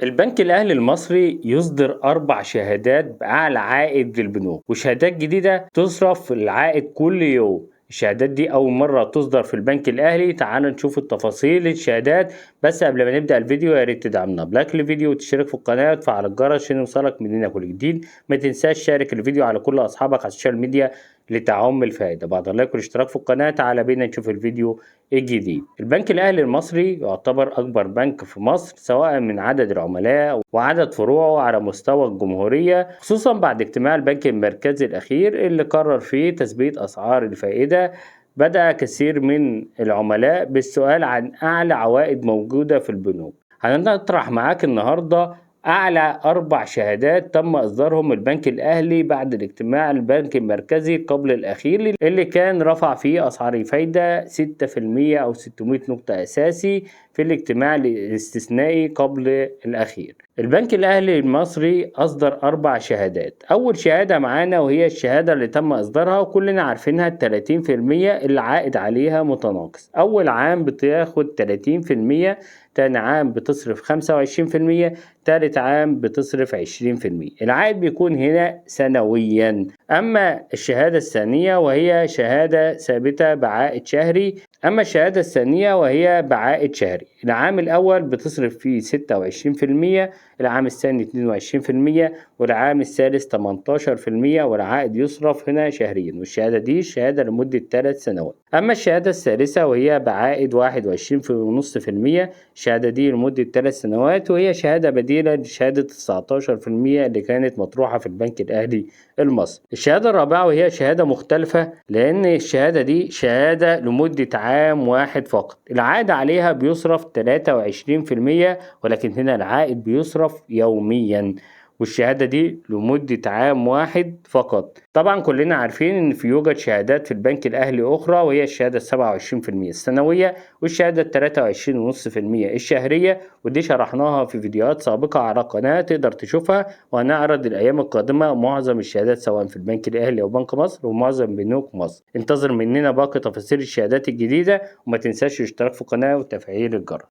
البنك الأهلي المصري يصدر 4 شهادات بأعلى عائد للبنوك، وشهادات جديدة تصرف العائد كل يوم. الشهادات دي أول مرة تصدر في البنك الأهلي. تعالوا نشوف التفاصيل الشهادات. بس قبل ما نبدأ الفيديو يا ريت تدعمنا ب like للفيديو وتشترك في القناة وتفعل الجرس عشان يوصلك مننا كل جديد. ما تنساش شارك الفيديو على كل أصحابك على ال social media لتعم الفائدة. بعد ال like والاشتراك في القناة تعالى بينا نشوف الفيديو الجديد. البنك الأهلي المصري يعتبر أكبر بنك في مصر سواء من عدد العملاء وعدد فروعه على مستوى الجمهورية، خصوصا بعد اجتماع البنك المركزي الأخير اللي قرر فيه تثبيت أسعار الفائدة. بدأ كثير من العملاء بالسؤال عن أعلى عوائد موجودة في البنوك. هنطرح معاك النهاردة أعلى 4 شهادات تم إصدارهم البنك الأهلي بعد الاجتماع البنك المركزي قبل الأخير اللي كان رفع فيه أسعار الفايدة 6% أو 600 نقطة أساسي في الاجتماع الاستثنائي قبل الأخير. البنك الأهلي المصري أصدر 4 شهادات. أول شهادة معانا وهي الشهادة اللي تم إصدارها وكلنا عارفينها، 30% اللي عائد عليها متناقص. أول عام بتاخد 30%، تاني عام بتصرف 25%، تالت عام بتصرف 20%. العائد بيكون هنا سنويا. أما الشهادة الثانية وهي شهادة ثابتة بعائد شهري. أما الشهادة الثانية وهي بعائد شهري، العام الأول بتصرف فيه 26%، العام الثاني 22%، والعام الثالث 18%، والعائد يصرف هنا شهريا. والشهادة دي شهادة لمدة 3 سنوات. أما الشهادة الثالثة وهي بعائد واحد وعشرين ونص في المية، الشهادة دي لمدة 3 سنوات، وهي شهادة بديلة لشهادة 19% اللي كانت مطروحة في البنك الأهلي المصري. الشهادة الرابعة وهي شهادة مختلفة، لأن الشهادة دي شهادة لمدة عام واحد فقط. العائد عليها بيصرف 23%، ولكن هنا العائد بيصرف يوميا، والشهادة دي لمدة عام واحد فقط. طبعا كلنا عارفين ان في يوجد شهادات في البنك الاهلي اخرى، وهي الشهادة السبعة وعشرين في المية السنوية والشهادة التلاتة وعشرين ونص في المية الشهرية، ودي شرحناها في فيديوهات سابقة على القناة تقدر تشوفها. وهنعرض الايام القادمة معظم الشهادات سواء في البنك الاهلي او بنك مصر ومعظم بنوك مصر. انتظر مننا باقي تفاصيل الشهادات الجديدة، وما تنساش الاشتراك في القناة وتفعيل الجرس.